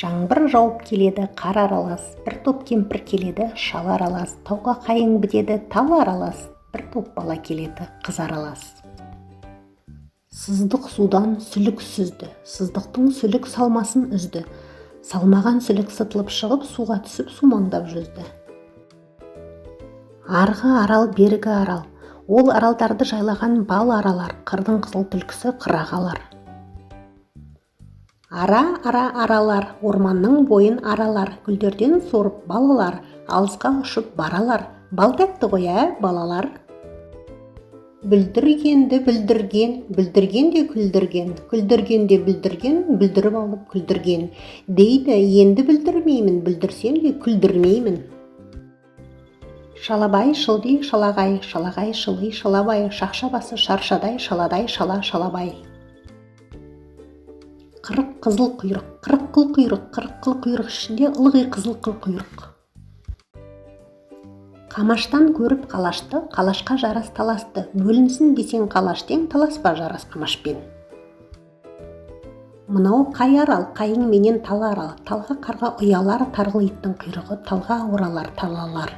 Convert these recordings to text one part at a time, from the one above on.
Жаңбыр жауып келеді, қар аралас, бір топ кемпір келеді, шал аралас, тауға қайың бітеді, тал аралас, бір топ бала келеді, қыз аралас. Сыздық судан сүлік сүзді, сыздықтың сүлік салмасын үзді. Салмаған сүлік сытылып шығып, суға түсіп, сумаңдап жүзді. Арғы арал, бергі арал, ол аралдарды жайлаған бал аралар, қырдың қызыл түлкісі қырағы алар. Ара-ара аралар, орманның бойын аралар, гүлдерден сорып бал алар, алысқа ұшып баралар. Бал тәтті ғой, ә, балалар? Бүлдіргенді бүлдірген, бүлдірген де күлдірген, күлдірген де бүлдірген, бүлдіріп алып күлдірген. Дейді, енді бүлдірмеймін, бүлдірсем де күлдірмеймін. Шалабай шылди шалағай, шалағай шыли шалабай, шақша басы шаршадай, шаладай шала шалабай. 40 қызыл құйрық, 40 қыл құйрық, 40 қыл құйрық ішінде ылғи қызыл қыл құйрық. Қамаштан көріп қалашты, қалашқа жарас таласты, бөлінсін десең қалаш тең, таласпа жарас қамашпен. Мынау қай арал, қайың менен тал арал, талға қарға ұялар, тарғыл иттің құйрығы талға оралар, талалар.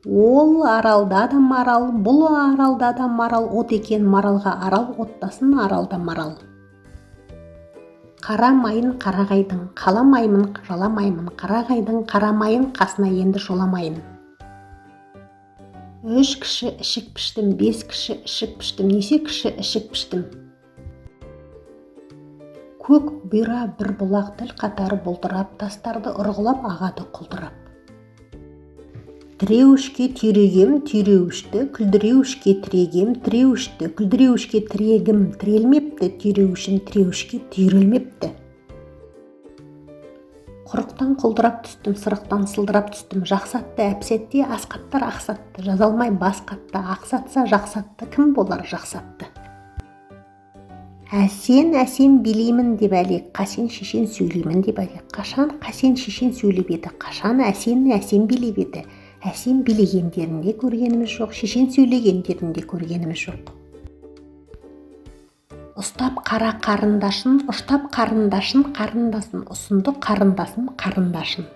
Ол аралда да марал, бұл аралда да марал, от екен маралға арал, оттасын аралда марал. Қара майын қарағайдың, қаламаймын, жаламаймын, қарағайдың қара майын қасына енді жоламайын. 3 кіші ішік піштім, 5 кіші ішік піштім, неше кіші ішік піштім. Көк бұйра бір бұлақ тіл қатары бұлдырап, тастарды ұрғылап ағады құлдырап. Тіреуішке түйрегем түйреуішті, күлдіреуішке тірегем тіреуішті, күлдіреуішке тірегім тірелмепті, түйреуішім тіреуішке түйрелмепті. Құрықтан құлдырап түстім, сырықтан сылдырап түстім, жақсы атты әп-сәтте асқаттар ақсатты, жаза алмай бас қатты, ақсатса жақсатты, кім болар жақсатты. Әсен әсем билеймін деп әлек, Қасен шешен сөйлеймін деп әлек. Қашан Қасен шешен сөйлеп еді, қашан Әсен әсем билеп еді? Әсем билегендерін де көргеніміз жоқ, шешен сөйлегендерін де көргеніміз жоқ. Ұстап қара қарындашын, ұштап қарындашын, қарындасын, ұсынды қарындасым қарындашын.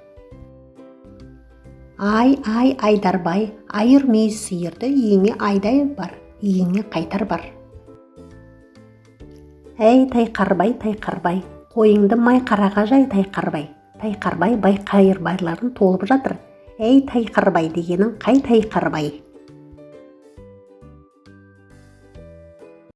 Ай, ай, Айдарбай, айыр мүйіз сиырды үйіңе айдай бар, үйіңе қайтар бар. Әй, Тайқарбай, Тайқарбай, қойыңды май қараға жай, Тайқарбай. Тайқарбай, бай қайырбайларың толып жатыр. Әй, Тайқарбай дегенің қай Тайқарбай?